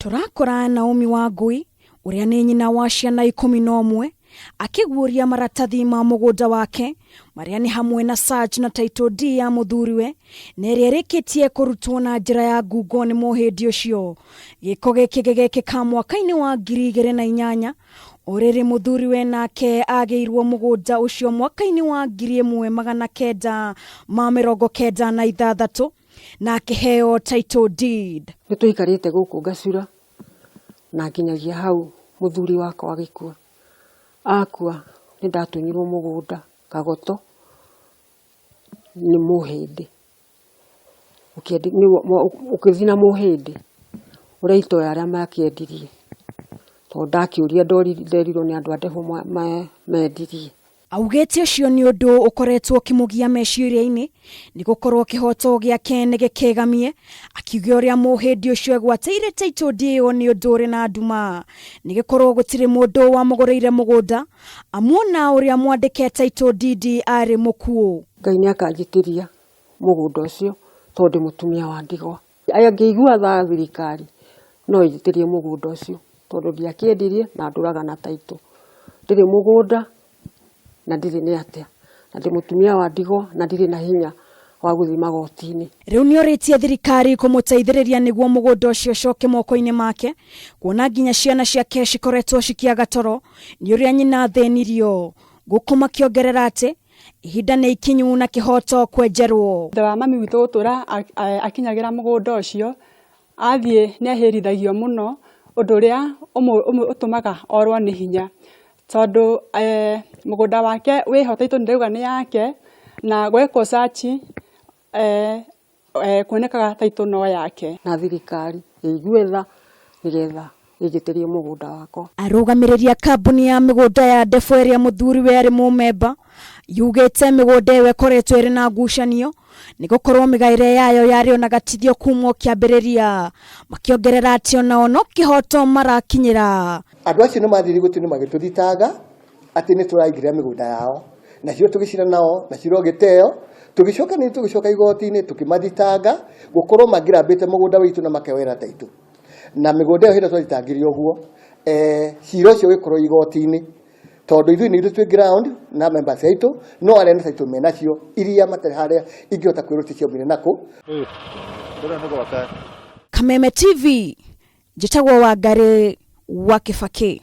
Tũrakora Naomi Wangũi ũrĩa nĩ nyina wa ciana 11 akĩguũria maratathi ma mũgũnda wake marĩa nĩ hamwe na search na title deed ya mũthuriwe na ĩrĩa ĩrĩkĩtie kũrutwo na njĩra ya ngungo nĩ mũhĩndi ũcio. Gĩko gĩkĩ gĩgekĩka mwaka-inĩ wa 2008 o rĩrĩ mũthuriwe nake agĩirwo mũgũnda ũcio mwaka-inĩ wa 1996 na akĩheo title deed. Nĩ tũikarĩte gũkũ Ngacura na nginyagia hau mũthuri wakwa agĩkua. Akua nĩ ndatunyirwo mũgũnda Kagoto nĩ mũhĩndĩ. Ũkĩthiĩ na mũhĩndĩ ũrĩa itoĩ arĩa makĩendirie tondũ ndakĩũria nderirwo nĩ andũ a Ndebo mendirie. Augĩte ũcio nĩ ũndũ ũkoretwo ũkĩmũgia meciria-inĩ nĩ gũkorwo kĩhoto gĩake nĩ gĩkĩgamie, akiuga ũrĩa mũhĩndĩ ũcio egwatĩire title deed ĩyo nĩ ũndũ ũrĩ na nduma nĩ gĩkorwo gũtirĩ mũndũ wamũgũrĩire mũgũnda amuona ũrĩa mwandĩke title deed arĩ mũkuũ. Ngai nĩ akanjĩtĩria mũgũnda ũcio tondũ ndĩ mũtumia wa ndigwa. Angĩigua tha thirikari no ĩnjĩtĩrie mũgũnda ũcio tondũ ndiakĩendirie na ndũraga na title. Ndirĩ mũgũnda na ndirĩ nĩ atĩa na ndĩ mũtumia wa ndigwa na ndirĩ na hinya wa gũthiĩ magoti-inĩ. Rĩu nĩorĩtie thirikari kũmũteithĩrĩria nĩguo mũgũnda ũcio ũcoke moko-inĩ make kuona nginya ciana ciake cikoretwo cikĩaga toro nĩ ũrĩa nyina athĩnirio. Gũkũ makĩongerera atĩ ihinda nĩ ikinyu na kĩhoto kwenjerwo. Thutha wa mami witũ gũtũra akinyagĩra mũgũnda ũcio, athiĩ nĩ ahĩrithagio mũno, ũndũ ũrĩa ũtũmaga orwo nĩ hinya. Tondũ mũgũnda wake wĩho title nĩndĩrauga nĩ yake, na gwekwo search kuonekaga title no yake. Na thirikari ĩigue tha nĩgetha ĩnjĩtĩrie mũgũnda wakwa. Arũgamĩrĩri a kambuni ya mĩgũnda ya Ndebo ĩrĩa mũthuriwe arĩ mũmemba yugĩte mĩgũnda ĩyo ĩkoretwo ĩrĩ na ngucanio nĩ gũkorwo mĩgaĩre yayo yarĩ ona gatithio kuma o kĩambĩrĩria, makĩongerera atĩ onao no kĩhoto marakinyĩra. Andũ acio nĩ mathire igoti-inĩ magĩtũthitanga atĩ nĩ tũraingĩrĩra mĩgũnda yao, na cira tũgĩcira nao na cira ũgĩteo, tũgĩcoka nĩ tũgĩcoka igoti-inĩ tũkĩmathitanga gũkorwo mangĩrambĩte mũgũnda witũ na makeoera taitũ. Na mĩgũnda ĩyo hĩndĩ ĩrĩa twathitangire ũguo, cira ũcio ũgĩkorwo igoti-inĩ tondũ ithuĩ nĩ ithuĩ twĩ ground na members aitũ no arĩa nĩ taitũ menacio iria matarĩ harĩa ingĩhota kwĩrwo ti ciaumire nakũ. Kameme TV, njĩtagwo Wangarĩ wa Kĩbakĩ.